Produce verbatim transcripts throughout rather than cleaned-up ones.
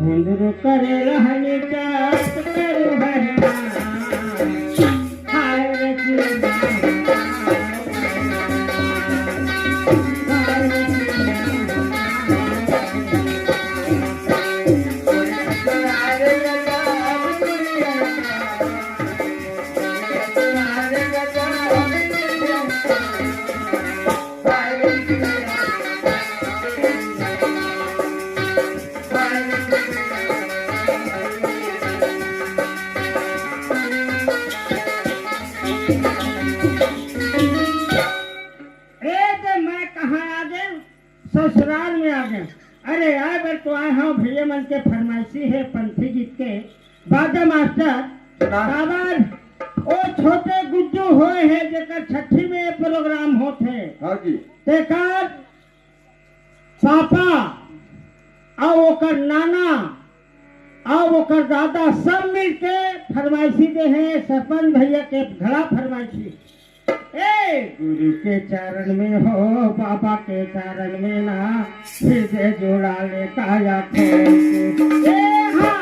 घुंदरू करे रहनी जात करू हरिया। हाय रे किया। ए दे, मैं कहाँ आ गए? ससुराल में आ गए। अरे, आए बर तो आए हंव, भैया मन के फरमाइशी हे पंथी गीत के। बाजा मास्टर, हाँ। काबर ओ छोटे गुड्डू होए हे, जेकर छट्ठी में ये प्रोग्राम होत हे। हाँ जी। तेकर पापा अउ ओकर नाना अउ ओकर दादा सब मिलके फरमाइशी दे हे, सरपंच भैया के घड़ा फरमाइशी। ए गुरु के चरण में हो, बाबा के चरण में ना, फिर से जुड़ा ले काया खोल के। ए हाँ।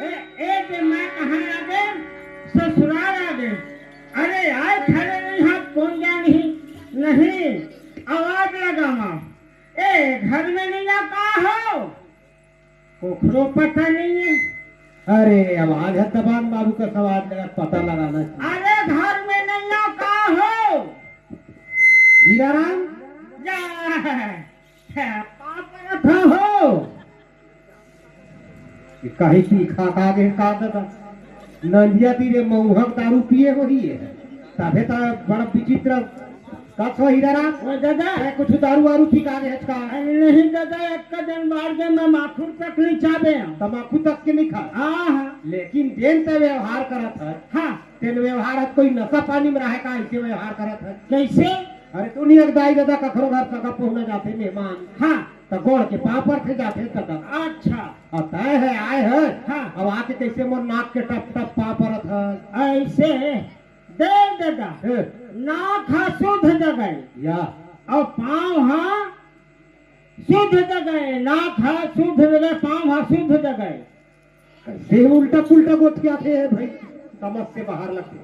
ए, ए, ते मैं कहाँ आ गए? ससुराल आ गए। अरे, आए खड़े नहीं हाथ कौन जा नहीं? नहीं, आवाज लगावा। ए, घर में नहीं आ, का हो? ओखरो पता नहीं है। अरे, आवाज है दबान बाबू का सवाल लगा, पता लगाना चाहिए। अरे, घर में नहीं आ, का हो? हीराराम? जा, पापा था हो। ये कहीं की खा खा के का दादा? नंदिया तीरे मऊहा दारू पिए होही है। तभे तो बड़ा विचित्र। का छो हीराराम? ओ दादा। ए, कुछ दारू वारू पी का दे हचका? अरे नहीं दादा, एक का दिन बार के मैं माखुर तक नहीं चाबे। तमाकू तक के नहीं खा? हाँ, हाँ। लेकिन जेन ते व्यवहार करत है। हाँ। तेन व्यवहार है, कोई नशा पानी में रहे का, ऐसे व्यवहार करत है? कैसे? अरे तू नहीं एक दाई दादा कखरो घर सगा पहुना जाते मेहमान। हाँ। त गोड़ के पाँव परथे जाथे दादा। अच्छा। अब तय है, आए है। हाँ। अब आके कैसे मोर नाक के टप टप पाँव परत है? ऐसे देख दादा, हे। नाक हा शुद्ध जगह या। अउ पाँव हा शुद्ध जगह, नाक हा शुद्ध जगह, पाँव हा शुद्ध जगह। कैसे उल्टा पुल्टा गोठ के आथे है भाई, समझ से बाहर लगथे।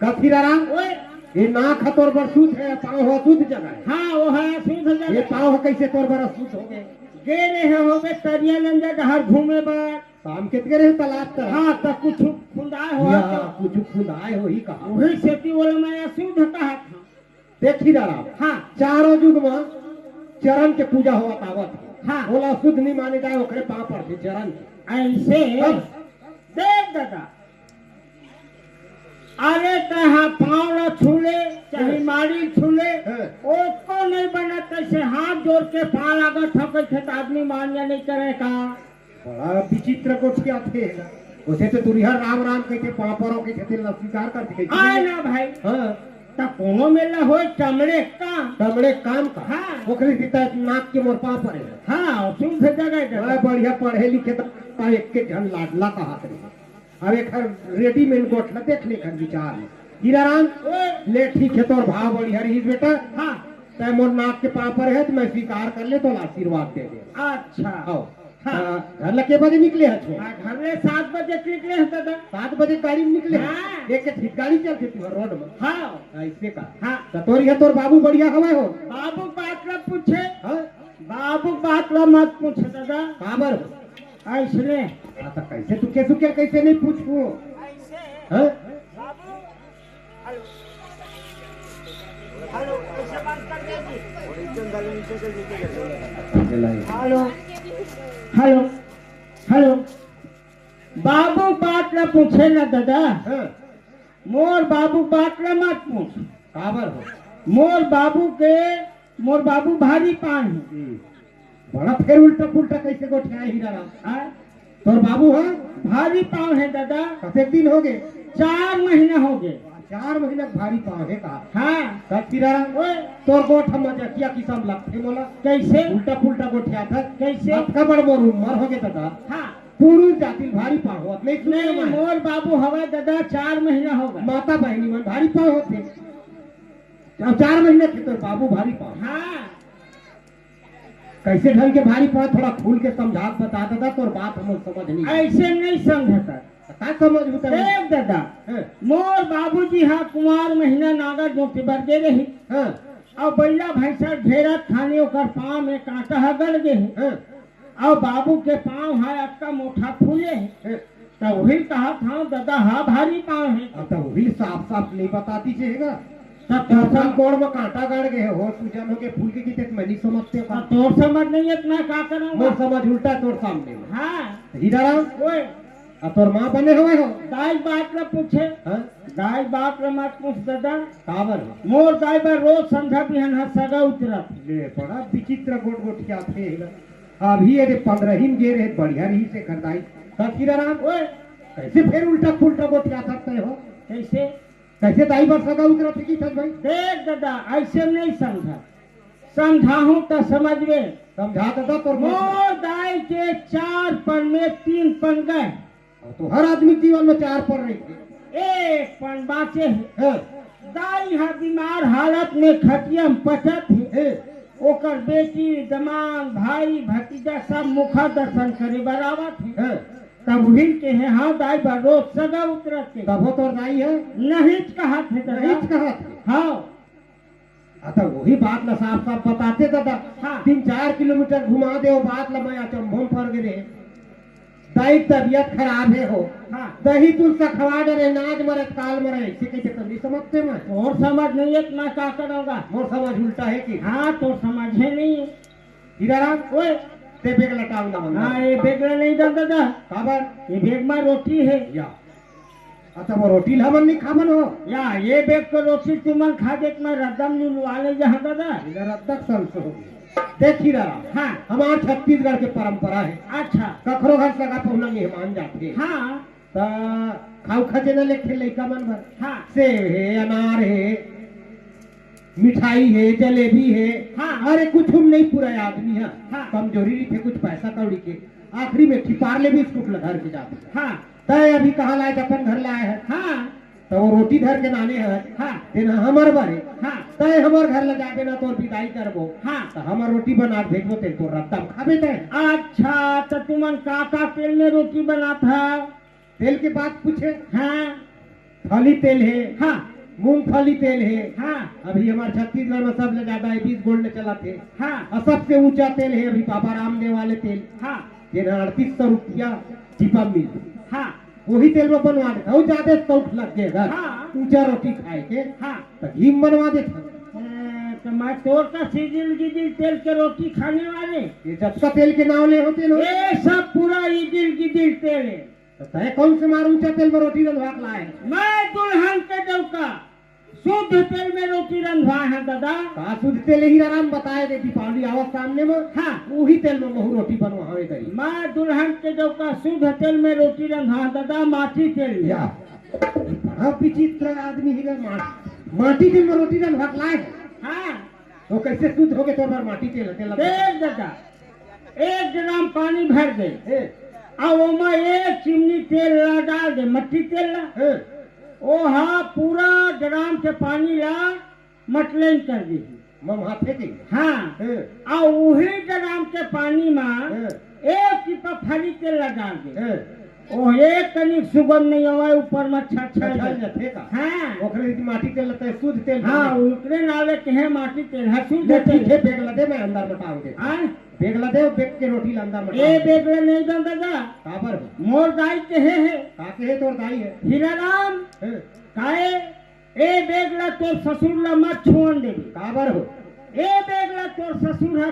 कथी राम? ओए। ये नाक हा तोर बर शुद्ध है, पाँव हा अशुद्ध जगह है। हाँ, वो है अशुद्ध जगह। ये पाँव हा कैसे तोर बर अशुद्ध हो गए? गे रहे होबे तरिया नंजा डहर घूमे बर। शाम के गए रहे तालाब तरफ। हाँ, त कुछ खुंदाए हो या, तो। कुछ खुंदाए होही कहा। वही सेती ओला मैं अशुद्ध कहा था। देखी दादा, हाँ। चारों युग में चरण के पूजा होवत आवत हे। हाँ। ओला शुद्ध नहीं माने जाए, ओकरे पाँव पड़थे चरण के। ऐसे अब देख दादा, अरे तहा पाँव ला छू ले, चाहे हाँ। माड़ी छू ले, हाँ। ओको नहीं बनत, कैसे हाथ जोड़ के पाँव लागत हो, कैसे त आदमी मान्य नहीं करे का? बड़ा विचित्र गोठ के आथे है ना। उसे तो दुरिहा राम राम कहिथे, पाँव परो कहिथे, तेला स्वीकार कर दे कहिथे। आए ना भाई। हाँ। त कोनो मेला होय, चमड़े काम। चमड़े काम का? हाँ। ओकरे सीता नाक के मोर पाँव परे हे। हाँ, शुद्ध जगह जगह। मैं बढ़िया पढ़े लिखे त एक के झन लाडला कहात रहे। अब एक हर रेडीमेड गोठ ल देख ले कर विचार ले। हीरा राम, ओए। ले ठीक हे, तोर भाव बढ़िया रही बेटा। हाँ। तै मोर नाक के पाँव परे हे त मैं स्वीकार कर ले, तोला आशीर्वाद दे दे। अच्छा। हाँ। हाँ। आ, घर ल के बजे निकले हस? हाँ, घर ले सात बजे निकले हस दादा। सात बजे गाड़ी में निकले? हाँ। एक के ठीक गाड़ी चलथे तुँहर रोड में? हाँ। अइसे का? हाँ। त तोर इहाँ तोर बाबू बढ़िया हवय हो? बाबू बात ल पूछे। हाँ? बाबू बात ल मत पूछ दादा। काबर हो? अइसने। हाँ, त कइसे तू केसु के कइसे नहीं पूछहूँ? हाँ? Hello, hello, hello. बाबू बात ल पूछे ना दादा। हाँ। मोर बाबू बात ल मत पूछ। काबर हो? मोर बाबू के, मोर बाबू भारी पाँव हे। हम्म। बड़ा फेर उल्टा पुल्टा कइसे गोठियाए हीरा राम? हाँ? तोर बाबू ह? भारी पाँव हे दादा। कतेक दिन होगे? चार महीना होगे। चार महीना के भारी पाँव हे का? हाँ। कस हीरा राम? ओए। तोर गोठ ह मजाकिया किसम लगथे मोला। कइसे? उल्टा पुल्टा गोठियाथस। कइसे? अतका बड़ मोर उम्र होगे दादा। हाँ। पुरुष जाति ल भारी पाँव होत नहीं सुने नहीं, मैं। मोर बाबू हवय दादा, चार महीना होगे। माता बहिनी मन भारी पाँव होथे। अब चार महीना के तोर बाबू भारी पाँव। हाँ। कइसे ढंग के भारी पाँव, थोड़ा खुल के समझा के बता दादा, तोर बात हमन समझ नहीं। अइसे नहीं समझता। त का समझहूँ तैं? देख दादा, हाँ। मोर बाबूजी ह कुंवार महीना नागर जोते बर गे रही। हाँ। अउ बइला भैंसा घेरत खानी ओकर पाँव में कांटा ह गड़ गे हे। हाँ। अउ बाबू के पाँव ह अतका मोटा फूले हे। हाँ। त उही ल कहत हँव दादा ह भारी पाँव हे। अब त उही ल साफ साफ नहीं बता दीजिए ना। त तोर तोर सम- गोड़ में कांटा गड़ गे हे, हो सूजन होगे, फूल गे हे, त मैं नहीं समझते का। त तोर समझ नहीं हे त मैं का करँव? मोर समझ उल्टा हे तोर सामने में। हाँ। हीरा राम, ओए। अब तोर माँ बने हवय हो? दाई बात ल पूछे। हाँ? दाई बात ल मत पूछ दादा। काबर हो? मोर दाई बर रोज संझा बिहनहा सगा उतरत। ले, बड़ा विचित्र गोठ गोठियाथे हीरा। अभी ये दे पंद्रह ही में गे रहे, बढ़िया रहिस हे घर दाई। कस हीरा राम, ओए। कइसे फेर उल्टा पुल्टा गोठियाथस तैं हो? कइसे? कइसे दाई बर सगा उतरत हे कहिथस भाई? देख दादा, अइसे नहीं समझा। समझाहूँ त समझबे। समझा दादा, तोर मोर दाई के चार पन में तीन पन गे। अउ तो हर आदमी के जीवन में चार पन रहिथे। एक पन बाँचे हे। हाँ। दाई ह बीमार हालत में खटिया में पटत हे। हाँ। ओकर बेटी, दमांद, भाई, भतीजा सब मुखा दर्शन करे बर आवत हे। हाँ। तब उही ल केहे हँव दाई बर रोज सगा उतरत हे। तभो तोर दाई ह? नहीं कहत हे दादा। नहीं कहत हे। हाँ। हाँ, त उही बात ल साफ साफ बताते दादा। हाँ। तीन चार किलोमीटर घुमा दे, वो बात ल मैं अचंभो में पर गे रहे। दाई के तबीयत खराब हे हो। हाँ। दही तुलसा खवा डरे, नाज मरे त काल मरे, अइसे कहिथे त नहीं समझते मैं। तोर समझ नहीं हे त मैं का करँव गा? मोर समझ उल्टा हे कि? हाँ, तोर समझ हे नहीं। हीरा राम, ओए। तैं बेग ल टांग ना मन। हाँ, ये बेग ल नहीं दँव दादा। काबर? ये बेग में रोटी हे। या। अच्छा, वो रोटी ल हमन नहीं खाबन हो? या, ये बेग के रोटी तुमन खा दे त मैं रद्दा म लुलवा ले जाहूँ दादा। इधर रद्दा के संस होगे। देख हीरा राम, हाँ। हमार छत्तीसगढ़ के परंपरा हे। अच्छा। कखरो घर सगा पहुना मेहमान जाथे। हाँ। त खाऊ खजेना लेगथे लइका मन बर। हाँ। सेव हे, अनार हे, मिठाई हे, जलेबी हे। हाँ। अरे कुछु म नहीं पुरय आदमी ह। हाँ। कमजोरी रहिथे कुछ पैसा कौड़ी के। आखिरी में एक ठी पार्ले बिस्कुट ल धर के जाथे। हाँ। तैं अभी कहाँ लाए, अपन घर लाए हस। हाँ। त वो रोटी धर के लाने हस। हाँ। तेन ह हमर बर हे। हाँ। तैं हमर घर ल जाबे ना, तोर बिदाई करबो। हाँ। त हमर रोटी बना के भेजबो, तेन तोर रद्दा म खाबे तैं। अच्छा, त तुमन का का तेल में रोटी बनात हव? तेल के बात पूछे। हाँ। फली तेल हे। हाँ। मूंगफली तेल हे। हाँ। अभी हमार छत्तीसगढ़ में सबले ज्यादा एबीज गोल्ड चलत हे। हाँ। अउ सबसे ऊंचा तेल हे अभी बाबा रामदेव वाले तेल। हाँ। जेन ह अड़तीस सौ रुपया डिब्बा मिलथे। हाँ। वही तेल में बनवा देथे। अउ ज्यादा शौक लग गे अगर हाँ। ऊंचा रोटी खाए के, हाँ। त घी में बनवा देथे। ए, त मैं तोर कस इदिल गिदिल तेल के रोटी खाने वाले। ये जतका तेल के नाव ले होथे ना। ये सब पूरा इदिल गिदिल तेल हे। त तैं कौन से मार ऊंचा तेल में रोटी रंधवा के लाए? मैं दुल्हन के डौका शुद्ध तेल में रोटी रंधवाए हँव दादा। का शुद्ध तेल? हीरा राम बताए दे, दीपावली आवत सामने में। हाँ। उही तेल में महू रोटी बनवावे करी। मैं दुल्हन के डौका शुद्ध तेल में रोटी रंधवाए हँव दादा, माटी तेल में। या, बड़ा विचित्र आदमी हे गा, माटी। माटी तेल में रोटी रंधवा के लाए हे। हाँ। तो कैसे शुद्ध हो गे तोर बर माटी तेल, तेल लगा? तेल दादा, एक ड्राम पानी भर दे, हे। अउ ओमा एक चिमनी तेल ला डाल दे, मट्टी तेल ला। हे। ओहा पूरा ड्राम के पानी ला मटलेन कर दीही। मम हाथे के। हाँ। हे। अउ उही ड्राम के पानी मा हे। एक टिपा फली तेल ला डाल दे। हे। ओ एक कनिक सुगंध नहीं आवे, ऊपर में छर छर छर जाथे का? हाँ। ओकरे सेती माटी तेल लगता है, शुद्ध तेल हाँ, बने। ओकरे नावे के हे माटी तेल, हाँ, शुद्ध ले, तेल। ठीक है, बेग ला दे, मैं अंदर में टांग देता हूँ। हाँ? बेग ला दे, बेग के रोटी ला अंदर में ए टांग दे। बेग ला नहीं दो दादा। काबर हो? मोर दाई के हे, हे। का के हे तोर दाई हे? हीराराम। हे। काहे? ए बेग ला तोर ससुर ला मत छुअन देबे। काबर हो? ए बेग ला तोर ससुर हा